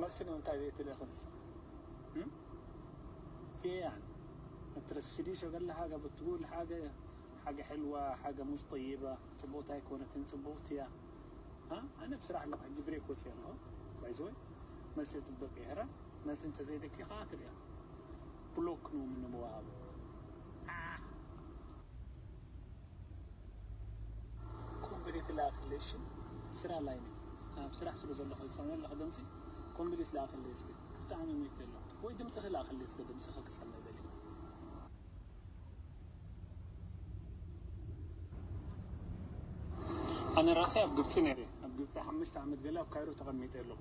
بس انه انت جيت الاخر لسه. هم؟ في ايه يعني؟ انت بس شديش وقال لها حاجه، بتقول حاجه، حاجه حلوه، حاجه مش طيبه، صبوتها يكون تنصبوتيا. ها؟ انا بصراحه لو حجي بريك وسيم هو باي زوي، ما يصير تطبق يهرا، ما يصير انت زي دكي خاطر يا بلوك نو من مواهب. ኮምፕሊት ላክልሽ፣ ስራ ላይ ነኝ። ኣብ ስራሕ ስለ ዘለኹ ዝሰምዕ ኣለኹ ድምፂ። ኮምፕሊት ላክልሽ እስኪ። ብጣዕሚ ሞይተ ኣለኹ። ወይ ድምፅኺ ላክልሽ እስኪ፣ ድምፅኺ ክሰምዕ ደልየ። ኣነ ራሴ ኣብ ግብፂ ነይረ። ኣብ ግብፂ ሓሙሽተ ዓመት ገለ ኣብ ካይሮ ተቐሚጠ ኣለኹ።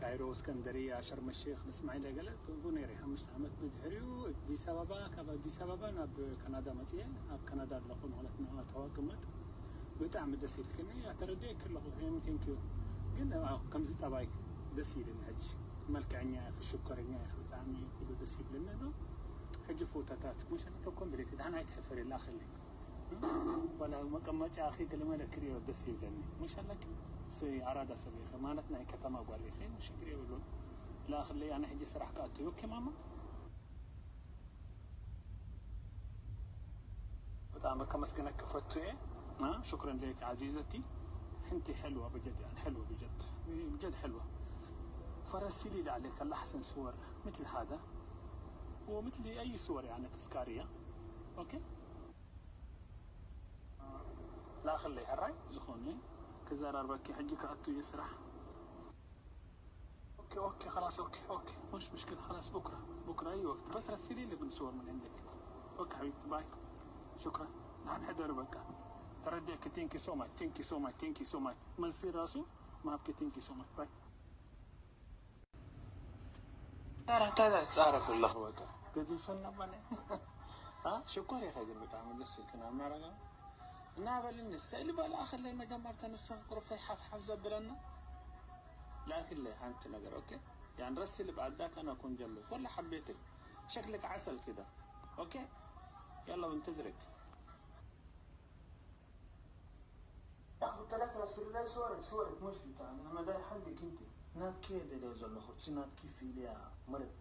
ካይሮ፣ እስከንደርያ፣ ሸርመ ሼክ፣ ንስማዒለ ገለ ክህቡ ነይረ። ሓሙሽተ ዓመት ብድሕሪኡ ኣዲስ ኣበባ፣ ካብ ኣዲስ ኣበባ ናብ ካናዳ መፅየ። ኣብ ካናዳ ኣለኹ ማለት ንኣተዋ ቅመጥ። ብጣዕሚ ደስ ኢልክኒ፣ ኣተረዲእክ ኣለኹ። ሄም፣ ቴንክ ዩ። ግን ኣዎ፣ ከምዚ ጠባይ ደስ ይብለኒ ሕጂ። መልክዐኛ ኢኺ፣ ሽኮረኛ ኢኺ፣ ብጣዕሚ ኩሉ ደስ ይብለኒ ኣሎ። ሕጂ ፎቶታት፣ ሙሽ፣ ኮምፕሊት፣ ደሓን ኣይትሕፈሪ፣ ላኽለይ። ዋላ መቀመጫ ኣኺ ገለመለ ክሪኦ ደስ ይብለኒ። ሙሽ ኣለኪ? ሲ ኣራዳ ሰብ ኢኺ፣ ማለት ናይ ከተማ ጓል ኢኺ፣ ሽግር የብሉን። ላኽለይ፣ ኣነ ሕጂ ስራሕ ክኣቱ እዩ። ኦኬ ማማ? በጣም ከመስገነክ ፈቱ እየ። አ፣ ሹክረን ለክ ዓዚዘቲ። ሕንቲ ሕልዋ በጀድ፣ ያን ሕልዋ በጀድ። በጀድ ሕልዋ። فرسلي لي عليك الأحسن صور مثل هذا، ومثل أي صور يعني تذكارية. أوكي؟ ላኽለይ ሕራይ ዝኾነ ክዘራርበኪ ሕጂ ክኣቱ እየ ስራሕ። ኦኬ ኦኬ خلاص ኦኬ ኦኬ مش مشكلة خلاص بكرة بكرة أي وقت بس رسلي لي بالصور من عندك. ኦኬ حبيبتي باي شكرا. ንሓን ሕደር በቃ ተረዲእኪ. Thank you so much, thank you so much, thank you so much. መልሲ ራሱ ማብኪ. Thank you so much, bye. ታራ እንታይ ትጻረፍ ኣለኹ? በቃ ገዲፈና ባነ። አ ሽኮር ኢኻ ግን ብጣዕሚ ደስ ኢልክና እናረጋ እና በልኒ። ስእሊ በልኣኽለይ መጀመርታ ንስኻ ቁሩብታይ ሓፍሓፍ ዘብለና ላእክለይ ሓንቲ ነገር ኦኬ። ያን ረሲ ልብ ኣዳካ ና ኮንጀሎ ወላ ሓቤተይ ሸክልክ ዓሰል ክዳ ኦኬ። يلا بنتظرك. يا أخي، قلت لك رسل لي صورك، صورك مش بتاع، أنا ما داير حقك أنت. ናትኪ እየ ደልዮ ዘለኹ፣ እቲ ናትኪ ስእሊ እያ መሬት።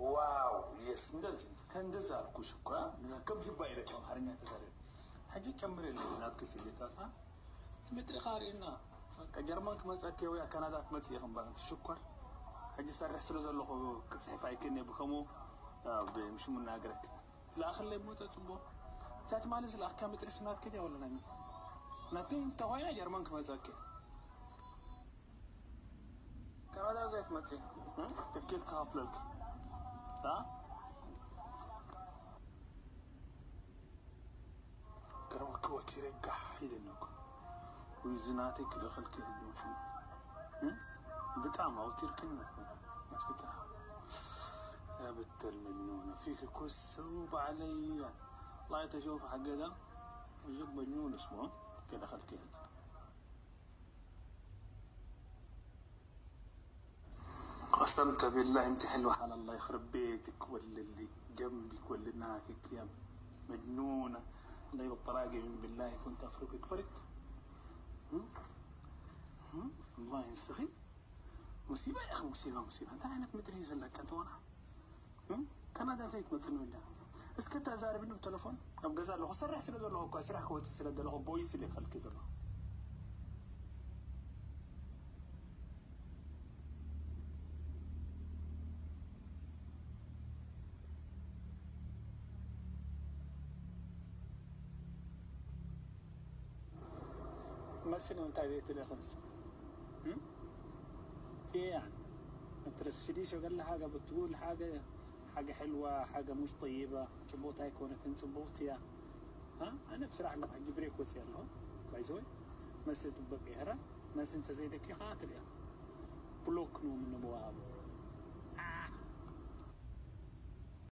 ዋው፣ የስ፣ እንደዚ፣ ከእንደዚ ኣልኩሽ እኮ፣ አ? ከምዚ እባ ኢለ እኮ ኣምሓርኛ ተዛሪበ። ሕጂ ጨምርልኝ ናትኪ ስእሊታት፣ አ? እቲ ምድሪ ኻሪእና፣ በቃ ጀርመን ክመጸኪ ወይ ካናዳ ክመጽእ ኢኺ እምበር፣ ሽኮር። ሕጂ ሰርሕ ስለ ዘለኹ ክጽሕፍ ኣይክእልን እየ ብኸምኡ፣ አ፣ ብምሽሙ እናገረክ። ለኣኸለይ ሞተ ጽቡቕ። እዛ ትማሊ ዝለኣኽካ መጥረሲ ናትኪ ድያ ወላ ናይ መን? ናትኪ እንተኾይና ጀርመን ክመጸኪ። ካናዳ ዘይትመጺ፣ እ? ትኬት ክኸፍለልኪ። እ? ገርመኪ ወቲረ ጋሕ ኢለኒ እኮ። ወይ እዚ ናተይ ክልእኸልኪ ህልው ሽም። እ? ብጣም ኣውቲርክኒ እኮ። መስኪታ። يا بت المجنونة، فيك كسو عليا. الله يتشوف حق ده. وزوج مجنون اسمه. كده خلك يهدي. قسمت بالله انت حلوة على الله، يخرب بيتك ولا اللي جنبك ولا اللي هناكك يا مجنونة. الله يبطل راجع من بالله كنت افركك فرك. هم؟ هم؟ الله ينسخي. مصيبة يا اخي، مصيبة، مصيبة. انت عينك مدري يزلك انت وانا. هم؟ ካናዳ ዘይትመፅእ ንብላ። እስከ ተዛረብኒ ብቴሌፎን። ኣብ ገዛ ኣለኹ፣ ሰርሕ ስለ ዘለኹ እኮ፣ ስራሕ ክወፅእ ስለ ዘለኹ፣ ቦይስ ኢለ ፈልኪ ዘለኹ። مسني وانت عديت الاخر. هم؟ في ايه يعني؟ انت رسليش وقال لي حاجة، بتقول حاجة، حاجة حلوة، حاجة مش طيبة، ጽቡቕቲ ኣይኮነትን ጽቡቕቲ እያ። ها؟ أنا بصراحة لو حجي بريك وسيا له، باي زوي، ما سيت بقي هرا، ما سنت زي دكي خاطر يا. بلوك نو من أبواب.